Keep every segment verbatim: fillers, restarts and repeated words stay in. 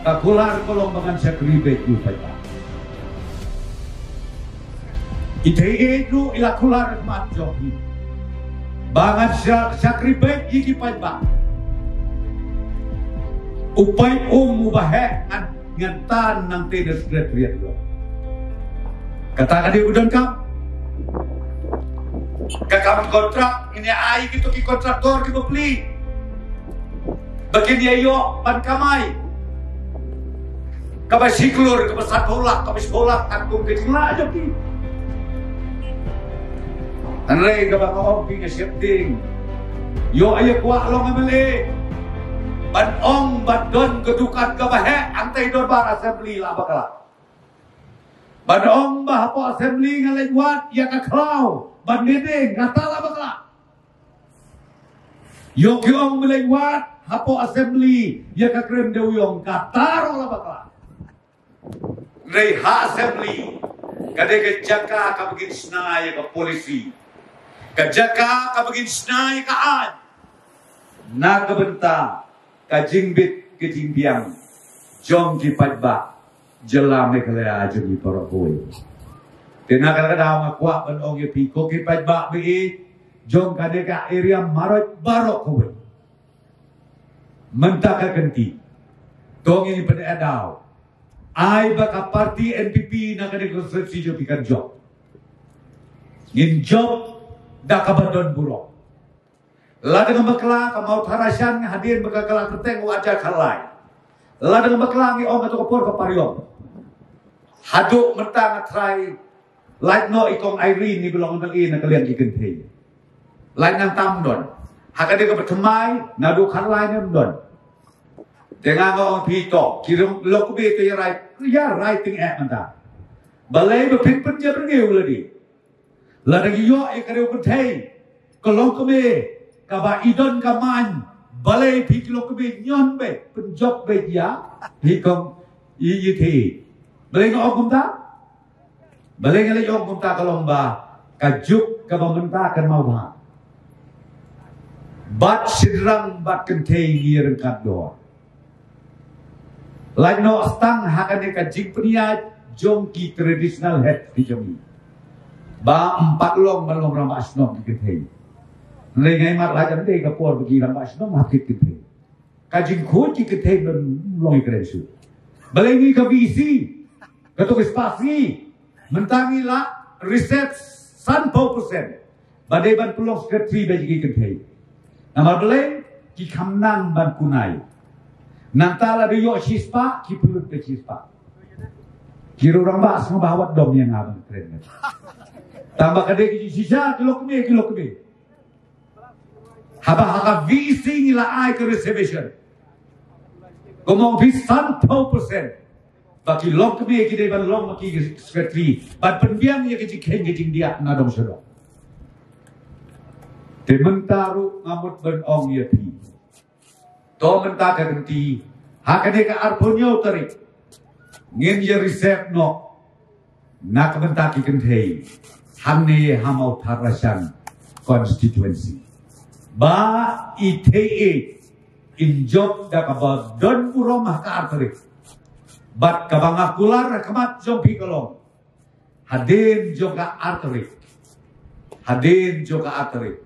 Ka kular ka long ba ngan shakri beit ïa u paidbah. I thei ei ruh i la kular ha khmat jong phi ba ngan sha-, shakri beit ïa ki paidbah. U paid um uba heh ngan, ngan tan nangta na Secretariat. Kata ka dei u donkam. Ka kam kontrak ngin ïa ai kito ki kontraktor kiba plie ba kin ïa ïoh ban kamai. Kaba shi klur, kaba sanphew lak, kaba shiphew lak, katkum ka jinglah jong ki. Hynrei kaba nga ong phi, nga sheptieng, ïoh ïa kwah long MLA ban ong ba don ka dukan kaba heh hangtei dorbar Assembly la bakla. Ban ong ba hapoh Assembly nga leit wad ïa ka khlaw ban dei dei, kata la bakla. Ïoh ki ong ba leit wad hapoh Assembly ïa ka krem dewïong, kata ruh la bakla. Hynrei ha Assembly ka dei ka jaka kaba ngin shna ïa ka policy, ka jaka kaba ngin shna ïa ka aiñ na ka bynta ka jingbit ka jingbiang jong ki paidbah jylla Meghalaya jong ngi baroh kawei. Te na kata ka daw nga kwah ban ong ïa phi ko ki paidbah ba ïeit jong kane ka area Marwet baroh kawei. Mynta ka kynti to ngin pyneh daw ai ba ka party NPP na kane ka konstituensi jong phi kan jop. Ngin jop da kaba don burom. Lada ngam bakla ka Mawthadraishan hadien ba ka la kyrteng u Aja Kharlai. Lada ngam bakla ngi ong kato ka por ka Pariong. Haduh mynta nga trai lait noh i kong Irene iba long MLA na ka liang ki kynthei. Lait nang tam don. Ha ka dei kaba thymmai naduh Kharlai ne ym don. Te nga nga ong phi to ki rong lok be to ïa rai ïa rai ting eh mynta. Balei ba phin pynjah pynjah u lade. Lada ngi ïoh ïa ka riew kynthei ka longkmie kaba i don ka main, balei phi ki longkmie ñion beit pynjop beit ïa hi kong i i thi. Balei nga ong kumta? Balei nga leh ong kumta? Ka long ba ka juk kaba mynta kan mawbha. Bad shynrang bad kynthei ngi ryngkat dor. Lait noh tang ha kane ka jingpynïaid jong ki traditional head ki jong ngi. Ba ym pat long ban long rangbah shnong ki kynthei. Hynrei nga ïohi lait ym dei ka por ba ki rangbah shnong hap ki kynthei. Ka jingkhuid ki kynthei ban long i kren shuh. Balei ngi ka VC kato ka spasi mynta ngi la reserve sanphew percent. Ba dei ban pynlong secretary ba ki kynthei. Namar balei? Ki kham nang ban kunai. Nangta lada ïoh shispah ki pynlut ka shispah. Ki riew rangbah sngewbha wat dom ïa nga ban kren. Tang ba ka dei ki jingshisha ki longkmie ki longkmie. Haba ha ka VC ngi la ai ka reservation. Kumno phi sanphew percent. Ba ki longkmie ki dei ban long ma ki secretary ban pynbiang ïa ka jingkheiñ ka jingdiah na dong sha dong. Te mynta ruh nga mut ban ong ïa phi. To mynta ka kynti ha kane ka arphew hynñiew tarik ngin ïa reserve noh na ka bynta ki kynthei hangne ha Mawthadraishan constituency. Ba i thei i in jop da kaba don burom ha ka ar tarik. Bad kaba nga kular ha khmat jong phi ka long hadien jong ka ar tarik. Hadien jong ka ar tarik.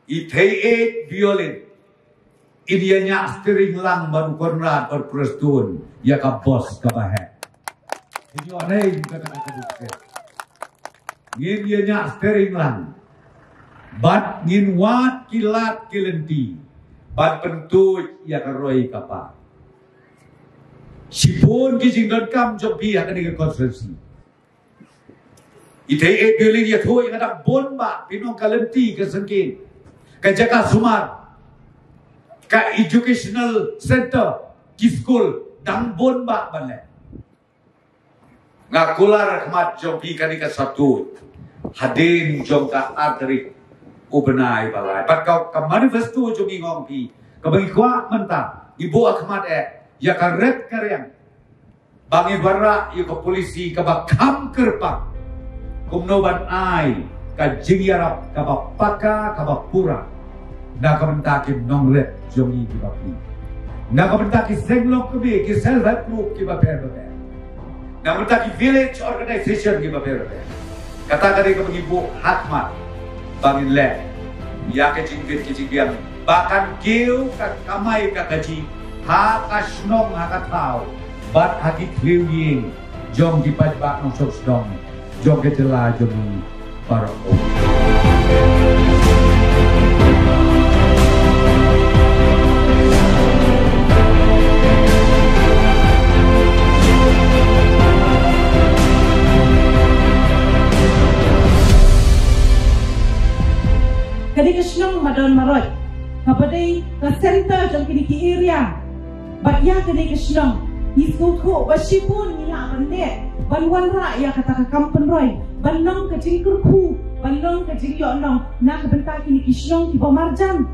I thei ei Violin in ïa ñiah steering lang bad u Conrad bad u Prestone ïa ka bos kaba heh. Ngin ïoh nei ka ka ka bus ke. Ngin ïa ñiah steering lang bad ngin wad ki lad ki lynti bad pyntuid ïa ka roi ka par. Shibun ki jingdonkam jong phi ha kane ka constituency. I thei ei Violin ïathuh ïa nga dang bun bah, pynong ka lynti ka syngkien, ka jaka sumar, ka educational center, ki skul dang bun bah ban leh. Nga kular ha khmat jong phi kane ka shatut hadien jong ka ar tarik u bnai ba lai. Bad ka, ka manifesto jong ngi nga ong phi kaba ngi kwah mynta ngi buh ha khmat eh ïa ka red ka riang. Ba ngi wanrah ïa ka polisi kaba kham kyrpang kumno ban ai ka jingïarap kaba paka kaba pura na ka bynta ki nongrep jong ngi kiba plie. Na ka bynta ki seng longkmie, ki self help group kiba pher bapher. Na ka bynta ki village organization kiba pher bapher. Kata ka dei kaba ngi buh ha khmat ba ngin leh ïa ka jingkit ka jingbiang ba kan kiew ka kamai ka kajih ha ka shnong ha ka thaw bad ha ki khliew ïing jong ki paidbah nongshong shnong jong ka jylla jong ngi baroh. Kane ka shnong Madan Marot kaba dei ka center jong kine ki area. Bad ïa kane ka shnong ngi sngewthuh ba shibun ngi lah ban leh ban wanrah ïa kata ka kam pynroi, ban long ka jingkyrkhu, ban long ka jingïohnong na ka bynta kine ki shnong kiba marjan.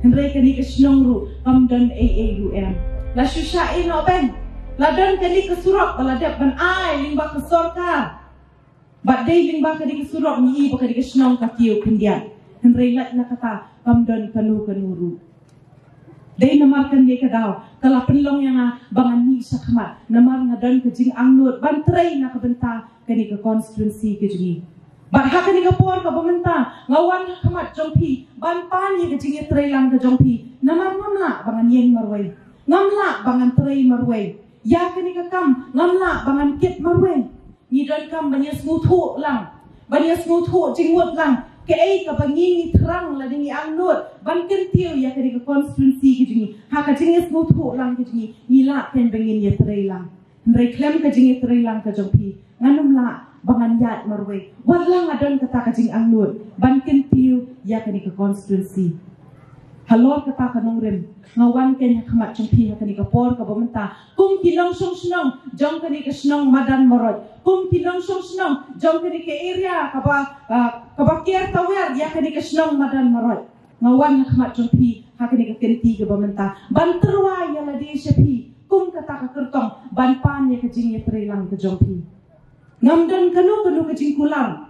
Hynrei kane ka shnong ruh kam don ei ei ruh em. La shu shah ïeh noh beng. La don kane ka surok ba la dep ban ai lyngba ka sorkar. Bad dei lyngba kane ka surok ngi i ba kane ka shnong ka kiew khyndiat. Hynrei lait na kata kam don kano kano ruh. Dei namar kane ka daw ka la pynlong ïa nga ba ngan mih shakhmat namar nga don ka jingangnud ban trei na ka bynta kane ka constituency ka jong ngi. Bad ha kane ka por kaba mynta nga wan ha khmat jong phi ban pan ïa ka jingïatreilang ka jong phi namar ngam lah ba ngan ïeng marwei. Ngam lah ba ngan trei marwei. Ïa kane ka kam ngam lah ba ngan kit marwei. Ngi donkam ban ïa sngewthuh lang, ban ïa sngewthuh jingmut lang kaei kaba ngi ngi thrang lada ngi angnud ban kyntiew ïa kane ka constituency ka jong ngi. Ha ka jingïasngewthuh lang ka jong ngi ngi lah kein ba ngin ïatrei lang. Hynrei khlem ka jingïatrei lang ka jong phi ngan ym lah ba ngan ïaid marwei wat la nga don kata ka jingangnud ban kyntiew ïa kane ka constituency. Halor kata ka nongrim nga wan kein ha khmat jong phi ha kane ka por kaba mynta kum ki nongshong shnong jong kane ka shnong Madan Marot, kum ki nongshong shnong jong kane ka area kaba, ah, kaba ker tawer ïa kane ka shnong Madan Marot. Nga wan ha khmat jong phi ha kane ka kynti kaba mynta ban tyrwa ïa lade sha phi kum kata ka kyrtong ban pan ïa ka jingïatreilang ka jong phi. Ngam don kano kano ka jingkular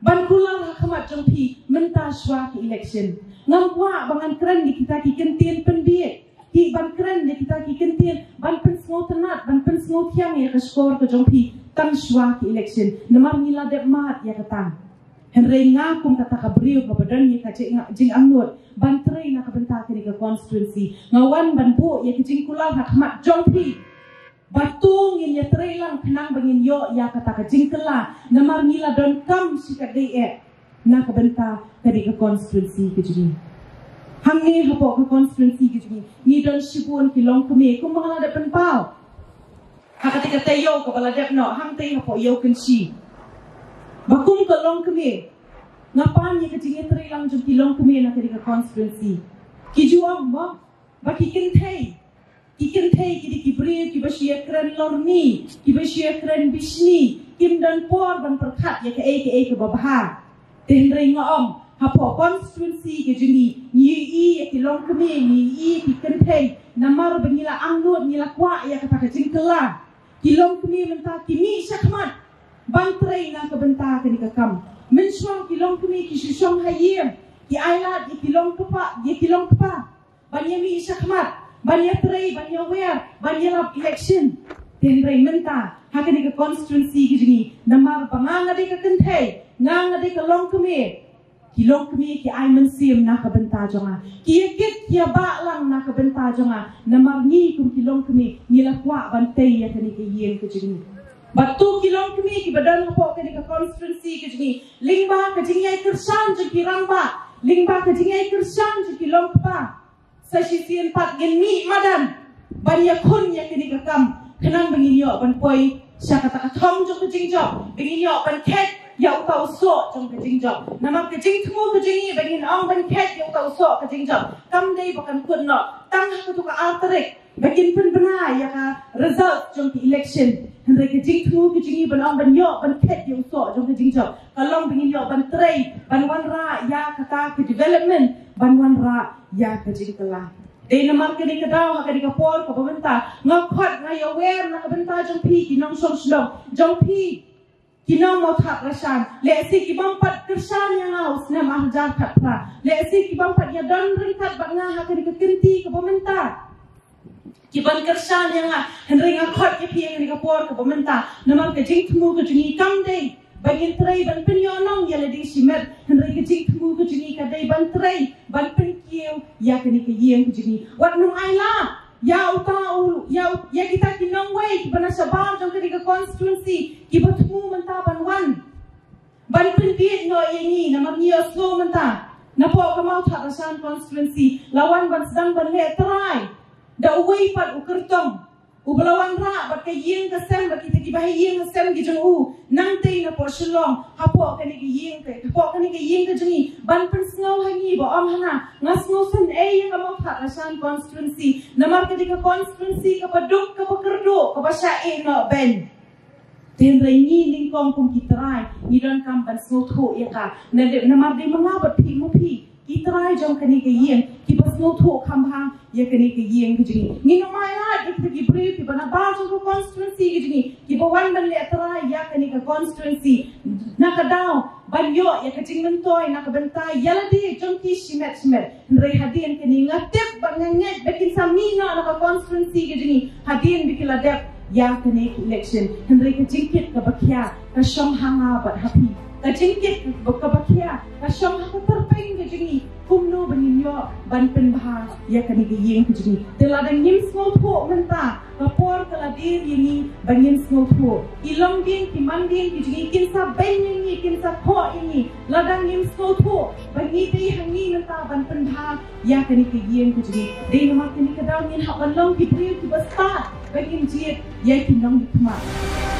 ban kular ha khmat jong phi mynta shuwa ki election. Ngam kwah ba ngan kren ïa kita ki kyntien pynbieit, ki ban kren ïa kita ki kyntien ban pynsngewtynnat, ban pynsngewthiang ïa ka shkor ka jong phi tang shuwa ki election. Namar ngi la dep mad ïa kata. Hynrei nga kum kata ka briew kaba don ïa ka jing, jingangnud ban trei na ka bynta kane ka constituency, nga wan ban buh ïa ka jingkular ha khmat jong phi. Ba to ngin ïatrei lang khnang ba ngin ïoh ïa kata ka jingkylla namar ngi la donkam shikatdei eh na ka bynta kane ka constituency ka jong ngi. Hangne hapoh ka constituency ka jong ngi ngi don shibun ki longkmie kumba nga la dep pynpaw ha kata ka taïew kaba la dep noh hangtei hapoh Ïew Kynshi. Ba kum ka longkmie nga pan ïa ka jingïatrei lang jong ki longkmie na kane ka constituency. Ki ju ong mo ba ki kynthei, ki kynthei ki dei ki briew kiba shu ïakren lorni, kiba shu ïakren bishni, kim don por ban pyrkhat ïa kaei kaei kaba bha. Te hynrei nga ong hapoh constituency ka jong ngi ngi ïohi ïa ki longkmie, ngi ïohi ïa ki kynthei namar ba ngi la angnud, ngi la kwah ïa kata ka jingkylla. Ki longkmie mynta ki mih shakhmat ban trei na ka bynta kane ka kam. Mynshuwa ki longkmie ki shu shong ha ïing, ki ailad ïa ki longkpa, ïa ki longkpa ban ïa mih shakhmat, ban ïa trei, ban ïa wer, ban ïa lap election. Te hynrei mynta ha kane ka constituency ka jong ngi namar ba nga nga dei ka kynthei, nga nga dei ka longkmie, ki longkmie ki ai mynsiem na ka bynta jong nga, ki ïa kit ki ïa bah lang na ka bynta jong nga namar ngi kum ki longkmie ngi la kwah ban tei ïa kane ka ïing ka jong ngi. Bad to ki longkmie kiba don hapoh kane ka constituency ka jong ngi lyngba ka jingïai kyrshan jong ki rangbah, lyngba ka jingïai kyrshan jong ki longkpa. Sa shisien pat ngin mih madan ban ïakhun ïa kane ka kam khnang ba ngin ïoh ban poi sha kata ka thong jong ka jingjop, ba ngin ïoh ban khet ïa uta u soh jong ka jingjop. Namar ka jingthmu ka jong ngi ba ngin ong ban khet ïa uta u soh ka jingjop kam dei ba kan kut noh tang ha katu ka ar tarik ba kin pynbna ïa ka result jong ka election. Hynrei ka jingthmu ka jong ngi ban ong ban ïoh ban khet ïa u soh jong ka jingjop ka long ba ngin ïoh ban trei ban wanrah ïa kata ka development, ban wanrah ïa ka jingkylla. Dei namar kane ka daw ha kane ka por kaba mynta nga khot nga ïawer na ka bynta jong phi ki nongshong shnong jong phi ki nong Mawthadraishan, lehse ki bym pat kyrshan ïa nga u snem ar hajar khatphra, lehse ki bym pat ïa don ryngkat bad nga ha kane ka kynti kaba mynta. ki ban kyrshan ïa nga, hynrei nga khot ïa phi ïa kane ka por kaba mynta, namar ka jingthmu ka jong ngi kam dei ba ngin trei ban pynïoh nong ïa lade shimet, hynrei ka jingthmu ka jong ngi ka dei ban trei ban pynkiew ïa kane ka ïing ka jong ngi. Wat nang ai lad ïa uta u, ïa u, ïa kita ki nongwei kiba na shabar jong kane ka constituency kiba thmu mynta ban wan ban pynbiej noh ïa ngi, namar ngi ïohsngew mynta napoh ka Mawthadraishan constituency la wan ban sdang ban leh trai da uwei pat u kyrtong uba la wanrah bad ka ïing ka sem bad kita kiba ha ïing ha sem ki jong u, nangtei napoh Shillong, hapoh kane ka ïing ka, hapoh kane ka ïing ka jong ngi, ban pynsngew ha ngi ba ong hana, nga sngewsynei ïa ka Mawthadraishan constituency, namar ka dei ka constituency kaba duk, kaba kyrduh, kaba shah ïeh noh beiñ. Te hynrei ngi nyngkong kum ki trai ngi donkam ban sngewthuh ïa ka. Na de, namar dei ma nga bad phi ma phi ki trai jong kane ka ïing kiba sngewthuh kham bha ïa kane ka ïing ka jong ngi. Ngin ym ai lad ïa kita ki briew kiba nabar jong ka constituency ka jong ngi kiba wan ban leh trai ïa kane ka constituency na ka daw ban ïoh ïa ka jingmyntoi na ka bynta ïa lade jong ki shimet shimet. Hynrei hadien kane nga tip bad nga ngeit ba kin sa mih noh na ka constituency ka jong ngi hadien ba ki la dep ïa kane ka election. Hynrei ka jingkit kaba khia ka shong ha nga bad ha phi. Ka jingkit kaba khia ka shong ha ka tyrpeng ka jong ngi, kumno ba ngin ïoh ban pynbha ïa kane ka ïing ka jong ngi. Te lada ngim sngewthuh mynta, ka por ka la dier ïa ngi ba ngin sngewthuh. Ki longdien ki mandieng ki jong ngi kin sa beiñ ïa ngi, kin sa thoh ïa ngi lada ngim sngewthuh ba ngi dei ha ngi mynta ban pynbha ïa kane ka ïing ka jong ngi. Dei namar kane ka daw ngin hap ban long ki briew kiba stad ba ngin jied ïa ki nongmihkhmat.